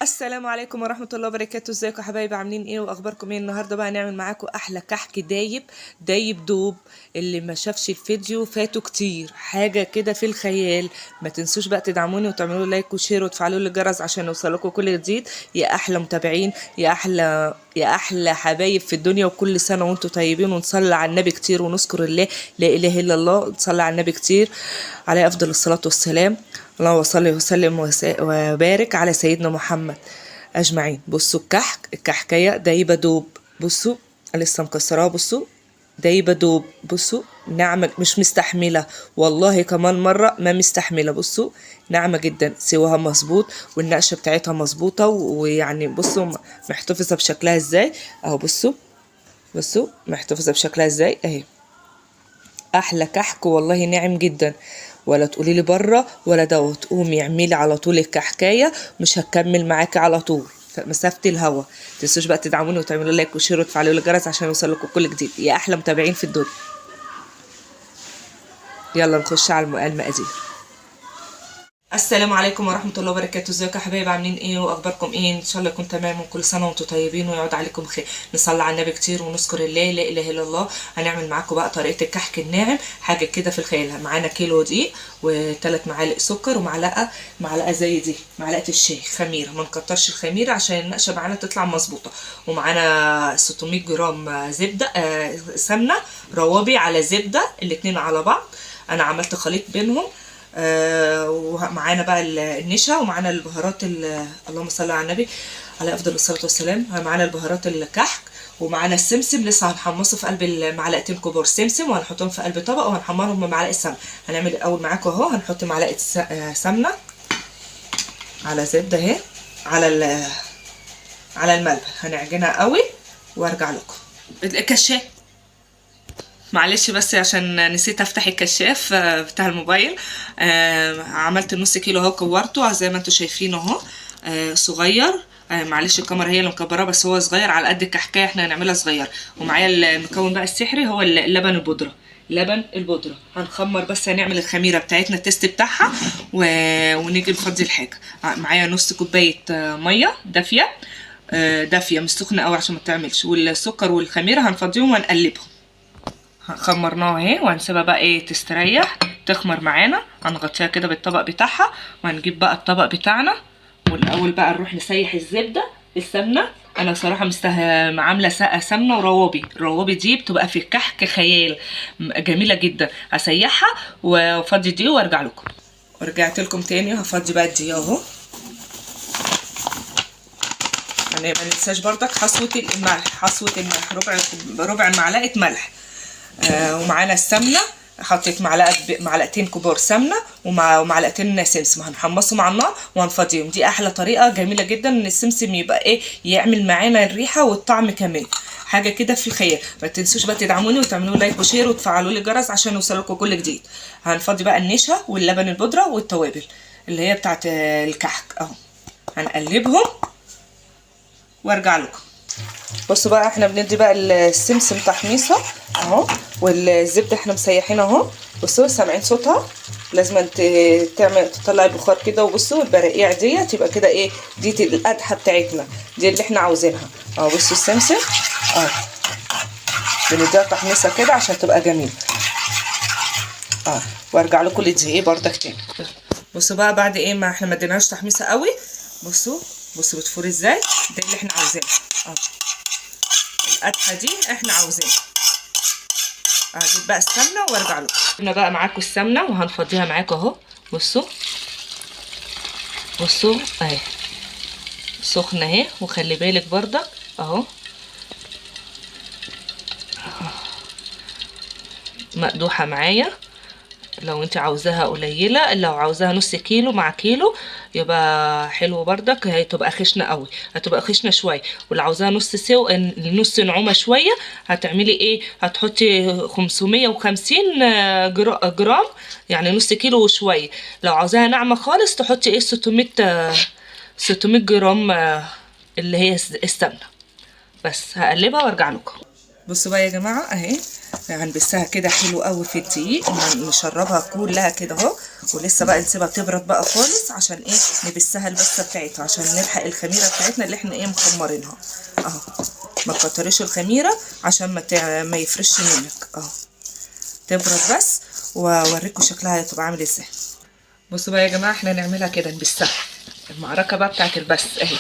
السلام عليكم ورحمة الله وبركاته. ازيكم يا حبايبي؟ عاملين ايه واخباركم ايه؟ النهارده بقى هنعمل معاكم احلى كحك دايب دايب دوب. اللي ما شافش الفيديو فاتوا كتير، حاجة كده في الخيال. ما تنسوش بقى تدعموني وتعملوا like و share وتفعلوا لي الجرس عشان يوصلكم كل جديد. يا احلى متابعين، يا احلى حبايب في الدنيا، وكل سنة وانتم طيبين. ونصلي على النبي كتير ونذكر الله، لا اله الا الله، نصلي على النبي كتير عليه افضل الصلاة والسلام. اللهم صل وسلم وبارك على سيدنا محمد اجمعين. بصوا الكحك، الكحكايه دايبه دوب. بصوا لسه مكسراها، بصوا دايبه دوب. بصوا ناعمة، مش مستحمله والله، كمان مرة ما مستحمله. بصوا ناعمة جدا، سواها مظبوط والنقشه بتاعتها مظبوطة، ويعني بصوا محتفظة بشكلها ازاي اهو. بصوا محتفظة بشكلها ازاي اهي. احلى كحك والله، ناعم جدا. ولا تقولي لي بره ولا دوت، قومي اعملي على طول الكحكايه، مش هتكمل معاكي على طول مسافة الهوا. متنسوش بقى تدعموني وتعملوا like و share وتفعلوا الجرس عشان يوصلكم كل جديد. يا احلى متابعين في الدنيا. يلا نخش على المقادير. السلام عليكم ورحمة الله وبركاته. ازيكم يا حبايب؟ عاملين ايه واخباركم ايه؟ ان شاء الله يكون تمام، وكل سنة وانتم طيبين ويعود عليكم خير. نصلي على النبي كتير ونذكر الله، لا اله الا الله. هنعمل معاكم بقى طريقه الكحك الناعم، حاجة كده في الخيال. معانا كيلو دقيق وثلاث معالق سكر ومعلقة معلقه زي دي معلقه الشاي خميره، ما نكترش الخميره عشان النقشه معانا تطلع مظبوطة. ومعانا 600 جرام زبدة، سمنه روابي على زبدة، الاتنين على بعض. انا عملت خليط بينهم. ومعانا بقى النشا، ومعانا البهارات، اللهم صل على النبي على افضل الصلاة والسلام. معانا البهارات الكحك، ومعانا السمسم لسه هنحمصه في قلب المعلقتين كبار سمسم، وهنحطهم في قلب طبق وهنحمرهم بمعلقه سمنه. هنعمل الاول معاكم اهو، هنحط معلقه سمنه على زبدة اهي على الملبن، هنعجنها قوي وارجع لكم. الكشاف معلش بس عشان نسيت افتح الكشاف بتاع الموبايل. عملت نص كيلو اهو، كورته زي ما انتم شايفين اهو، صغير. معلش الكاميرا هي اللي مكبراه، بس هو صغير على قد الكحكايه، احنا هنعملها صغير. ومعايا المكون بقى السحري هو اللبن البودره. لبن البودره هنخمر، بس هنعمل الخميره بتاعتنا ال taste بتاعها ونيجي نفضي الحاجة. معايا نص كوباية مية دافيه، دافيه مش سخنة قوي عشان ما تعملش. والسكر والخميره هنفضيهم وهنقلبهم. خمرناها اهي، وهنسيبها بقى ايه تستريح تخمر معانا. هنغطيها كده بالطبق بتاعها، وهنجيب بقى الطبق بتاعنا. والاول بقى نروح نسيح الزبدة السمنة. انا صراحة عامله سمنه وروابي. الروابي دي بتبقى في الكحك خيال، جميلة جدا. هسيحها وافضي دي وارجع لكم. ورجعت لكم تاني، هفضي بقى الدقيق اهو. يعني ما ننساش بردك حصوه الملح، حصوه الملح ربع معلقه ملح. ومعانا السمنة، حطيت معلقتين كبار سمنه ومعلقتين سمسم. هنحمصهم على النار وهنفضيهم. دي احلى طريقه جميلة جدا ان السمسم يبقى ايه يعمل معانا الريحة والطعم كمان، حاجة كده في الخيال. ما تنسوش بقى تدعموني وتعملوا like و share وتفعلوا لي الجرس عشان يوصلكم كل جديد. هنفضي بقى النشا واللبن البودره والتوابل اللي هي بتاعت الكحك اهو. هنقلبهم وارجع لكم. بصوا بقى احنا بندي بقى السمسم تحميصه اهو، والزبده احنا مسيحينها اهو. بصوا سامعين صوتها، لازم تعمل تطلع البخار كده. وبصوا البراقيع دي تبقى كده ايه، دي القدحه بتاعتنا دي اللي احنا عاوزينها اهو. بصوا السمسم اهو بنديها تحميصه كده عشان تبقى جميلة اه. وارجع لكم للدقيق بردك تاني. بصوا بقى بعد ايه ما احنا ما اديناهاش تحميصه قوي. بصوا بتفور ازاي، ده اللي احنا عاوزينه اه. القدحه دي احنا عاوزينها. هجيب بقى السمنة وارجع لكم. جبنا بقى معاكم السمنة وهنفضيها معاكم اهو. بصوا اهي سخنة اهي، وخلي بالك بردك اهو مقدوحه معايا. لو انت عاوزاها قليله، لو عاوزاها نص كيلو مع كيلو يبقى حلو بردك، هي تبقى خشنه قوي، هتبقى خشنه شوية. واللي عاوزاها نص سو نص نعومة شوية، هتعملي ايه؟ هتحطي 550 جرام، يعني نص كيلو وشوية. لو عاوزاها ناعمة خالص تحطي ايه 600 جرام اللي هي السمنة. بس هقلبها وارجع لكم. بصوا بقى يا جماعة اهي هنبسها كده حلو قوي في الدقيق، نشربها كلها كده اهو، ولسه بقى نسيبها تبرد بقى خالص عشان ايه نبسها البسه بتاعتها، عشان نلحق الخميره بتاعتنا اللي احنا ايه مخمرينها اهو. ما تكتريش الخميره عشان ما يفرش منك اهو. تبرد بس واوريكم شكلها هتبقى عامل ازاي. بصوا بقى يا جماعة احنا نعملها كده، نبسها المعركة بقى بتاعت البس اهي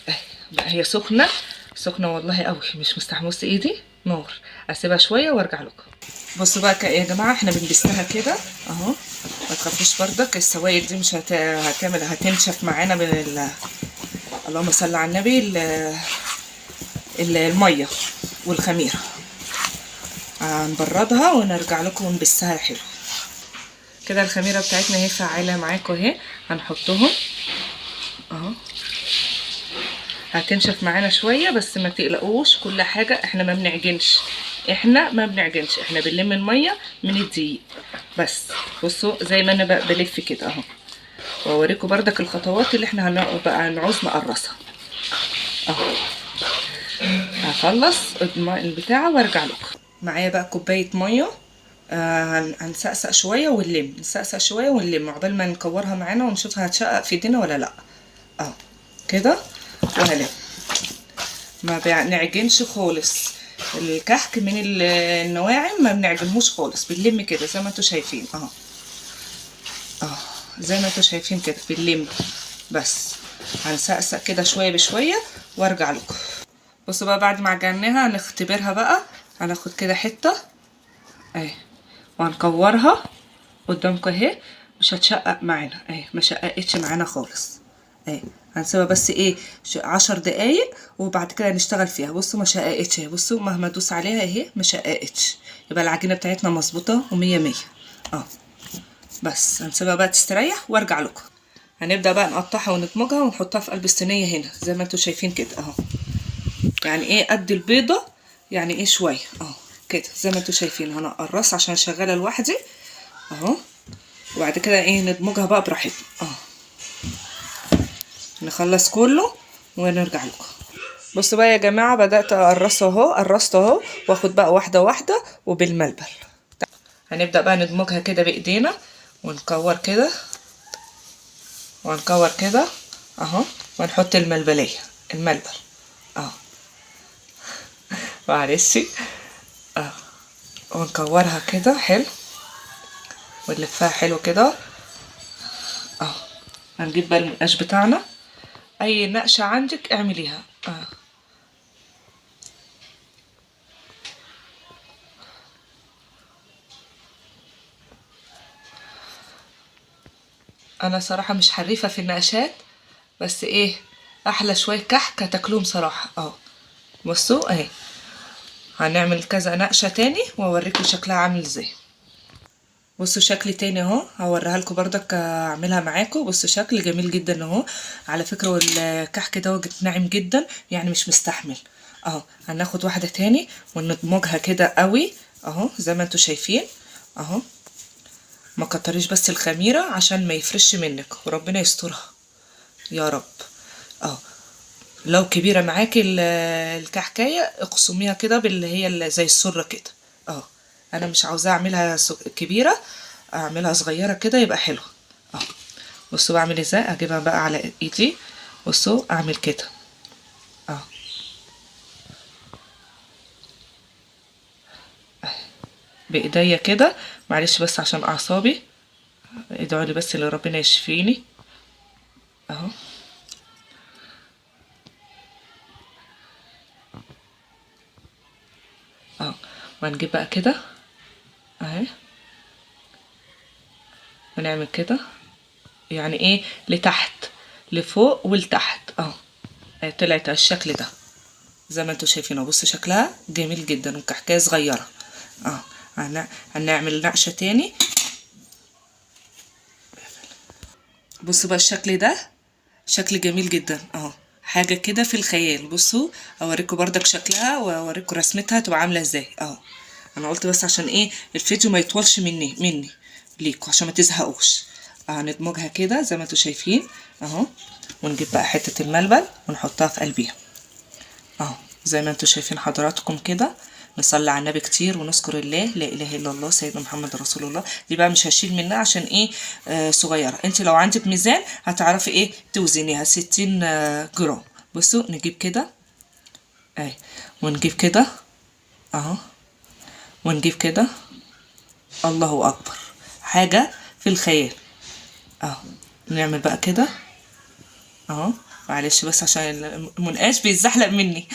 اهي بقى، هي سخنة سخنة والله قوي، مش مستحمله ايدي نار. اسيبها شوية وارجع لكم. بصوا بقى يا جماعة احنا بنبسها كده اهو، ما تخافوش بردك السوائل دي مش هتعمل، هتنشف معانا من اللهم صل على النبي المية والخميره. هنبردها ونرجع لكم ونبسها حلو كده. الخميره بتاعتنا اهي فعاله معاكم اهي، هنحطهم اهو. هتنشف معانا شوية بس ما تقلقوش، كل حاجة احنا ما بنعجنش، احنا ما بنعجنش، احنا بنلم المية من الدقيق بس. بصوا زي ما انا بلف كده اهو، واوريكم بردك الخطوات اللي احنا بقى هنعوز نقرصها اهو. هخلص البتاعه وارجع لكم. معايا بقى كوباية مية، هنسقسق شوية ونلم، نسقسق شوية ونلم عقبال ما نكورها معانا ونشوفها هتشقق في ايدينا ولا لا اهو كده. وهلم، ما بنعجنش خالص الكحك من النواعم، ما بنعجنهوش خالص، بنلم كده زي ما انتوا شايفين اهو اهو، زي ما انتوا شايفين كده بنلم بس. هنسقسق كده شوية بشوية وارجع لكم. بصوا بقى بعد ما عجناها هنختبرها بقى، هناخد كده حتة اهي وهنكورها قدامكم اهي، مش هتشقق معانا اهي، ما شققتش معانا خالص اهي. هنسيبها بس ايه 10 دقايق وبعد كده نشتغل فيها. بصوا ما شققتش اهي، بصوا مهما ادوس عليها اهي ما شققتش، يبقى العجينة بتاعتنا مظبوطة ومية مية اه. بس هنسيبها بقى تستريح وارجع لكم. هنبدا بقى نقطعها وندمجها ونحطها في قلب الصينية هنا زي ما انتوا شايفين كده اهو. يعني ايه قد البيضة، يعني ايه شوية اهو كده زي ما انتوا شايفين. هنقرص عشان شغالة لوحدي اهو، وبعد كده ايه ندمجها بقى براحتنا اهو. نخلص كله ونرجع لكم. بصوا بقى يا جماعة بدات اقرصه اهو، قرصته اهو، واخد بقى واحدة واحدة وبالملبل. هنبدا بقى ندمجها كده بايدينا ونكور كده ونكور كده اهو، ونحط الملبليه الملبل اهو معلش اهو، ونكورها كده حلو ونلفها حلو كده اهو. هنجيب بقى المنقاش بتاعنا، اي نقشه عندك اعمليها انا صراحة مش حريفه في النقشات، بس ايه احلى شوية كحك هتاكلوهم صراحة اهو. بصوا اهي هنعمل كذا نقشه تاني واوريكم شكلها عامل ازاي. بصوا شكل تاني اهو، هوريها لكم بردك اعملها معاكم. بصوا شكل جميل جدا اهو على فكرة، والكحك ده ناعم جدا يعني مش مستحمل اهو. هناخد واحدة تاني وندمجها كده قوي اهو زي ما انتوا شايفين اهو. ما كتريش بس الخميره عشان ما يفرش منك، وربنا يسترها يا رب اهو. لو كبيرة معاكي الكحكايه اقسميها كده باللي هي زي السرة كده اهو. انا مش عاوزاه اعملها كبيرة، اعملها صغيرة كده يبقى حلو اهو. بصوا بعمل ازاي، اجيبها بقى على ايدي، بصوا اعمل كده اهو بايديا كده. معلش بس عشان اعصابي، ادعوا لي بس اللي ربنا يشفيني اهو. اهو وهنجيب بقى كده اهي ونعمل كده، يعني ايه لتحت لفوق ولتحت اهو. طلعت على الشكل ده زي ما انتوا شايفين. بصوا شكلها جميل جدا وكحكايه صغيرة اهو. هنعمل نقشه تاني. بصوا بقى الشكل ده شكل جميل جدا اهو، حاجة كده في الخيال. بصوا اوريكم بردك شكلها واوريكم رسمتها تبقى عامله ازاي اهو. انا قلت بس عشان ايه الفيديو ما يطولش مني ليكوا عشان ما تزهقوش. هندمجها كده زي ما انتوا شايفين اهو، ونجيب بقى حتة الملبن ونحطها في قلبيها اهو زي ما انتوا شايفين حضراتكم كده. نصلي على النبي كتير ونذكر الله، لا اله الا الله سيدنا محمد رسول الله. دي بقى مش هشيل منها عشان ايه، صغيرة. انت لو عندك ميزان هتعرفي ايه توزنيها، 60 جرام. بصوا نجيب كده اهي، ونجيب كده اهو، ونجيب كده. الله اكبر، حاجة في الخيال اهو. نعمل بقى كده اهو، معلش بس عشان المنقاش بيتزحلق مني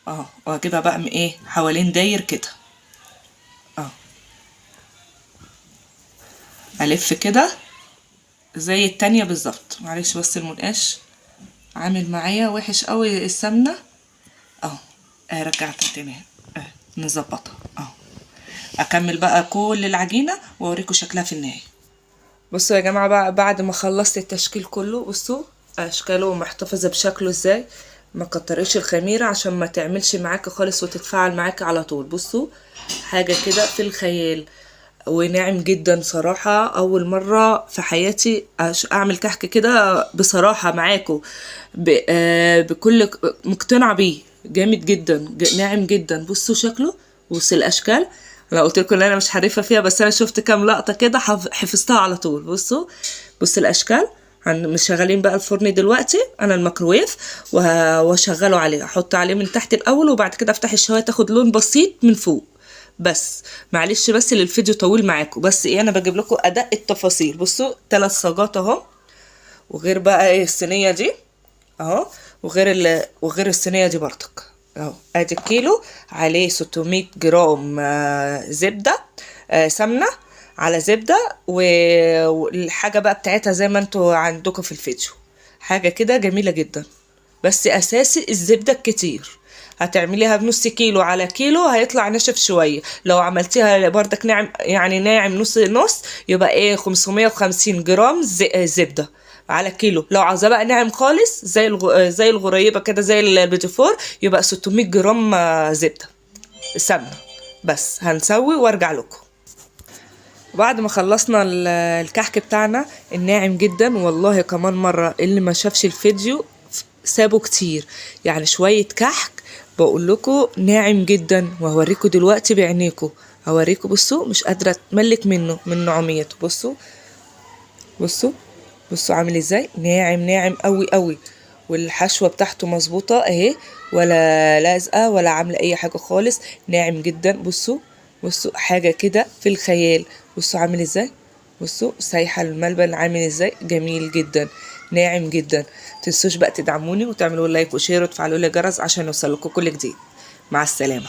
اهو. واجيبها بقى من ايه حوالين داير كده اهو، الف كده زي التانية بالظبط. معلش بس المنقاش عامل معايا وحش قوي السمنة اهو. رجعتها تاني اهي، نظبطها اهو. اكمل بقى كل العجينة واوريكم شكلها في النهاية. بصوا يا جماعة بقى، بعد ما خلصت التشكيل كله، بصوا اشكاله محتفظة بشكله ازاي، ما كتريش الخميرة عشان ما تعملش معاكي خالص وتتفاعل معاكي على طول. بصوا حاجة كده في الخيال وناعم جدا صراحة. اول مرة في حياتي اعمل كحك كده بصراحة معاكم، بكل مقتنعة بيه، جامد جدا، ناعم جدا. بصوا شكله، بصوا الاشكال. انا قلت لكم ان انا مش حريفة فيها، بس انا شفت كام لقطة كده حفظتها على طول. بصوا الاشكال. مش شغالين بقى الفرن دلوقتي، انا الميكروويف واشغله عليه، احط عليه من تحت الاول وبعد كده افتح الشوايه تاخد لون بسيط من فوق بس. معلش بس للفيديو طويل معاكم، بس ايه انا بجيب لكم ادق التفاصيل. بصوا 3 صاجات اهو، وغير بقى ايه الصينية دي اهو، وغير الصينية دي برضك اهو. ادي الكيلو عليه 600 جرام زبدة، سمنه على زبدة، والحاجة بقى بتاعتها زي ما انتوا عندكم في الفيديو. حاجة كده جميلة جدا، بس اساسي الزبدة الكتير. هتعمليها بنص كيلو على كيلو هيطلع ناشف شوية، لو عملتيها بردك ناعم يعني ناعم نص نص يبقى ايه 550 جرام زبدة على كيلو. لو عاوزاه بقى ناعم خالص زي الغريبة كده زي البيتيفور يبقى 600 جرام زبدة سمنه بس. هنسوي وارجع لكم. بعد ما خلصنا الكحك بتاعنا الناعم جدا، والله كمان مرة اللي ما شافش الفيديو سابه كتير، يعني شوية كحك بقول لكم ناعم جدا، وهوريكم دلوقتي بعينيكم، هوريكم. بصوا مش قادرة اتملك منه من نعوميته. بصوا بصوا بصوا عامل ازاي، ناعم ناعم قوي قوي، والحشوه بتاعته مظبوطة اهي، ولا لازقه ولا عامله اي حاجة خالص، ناعم جدا. بصوا بصوا حاجة كده في الخيال. بصوا عامل ازاي، بصوا سايحه الملبن عامل ازاي، جميل جدا ناعم جدا. متنسوش بقى تدعموني وتعملوا like و share وتفعلوا لي جرس عشان يوصلكوا كل جديد. مع السلامة.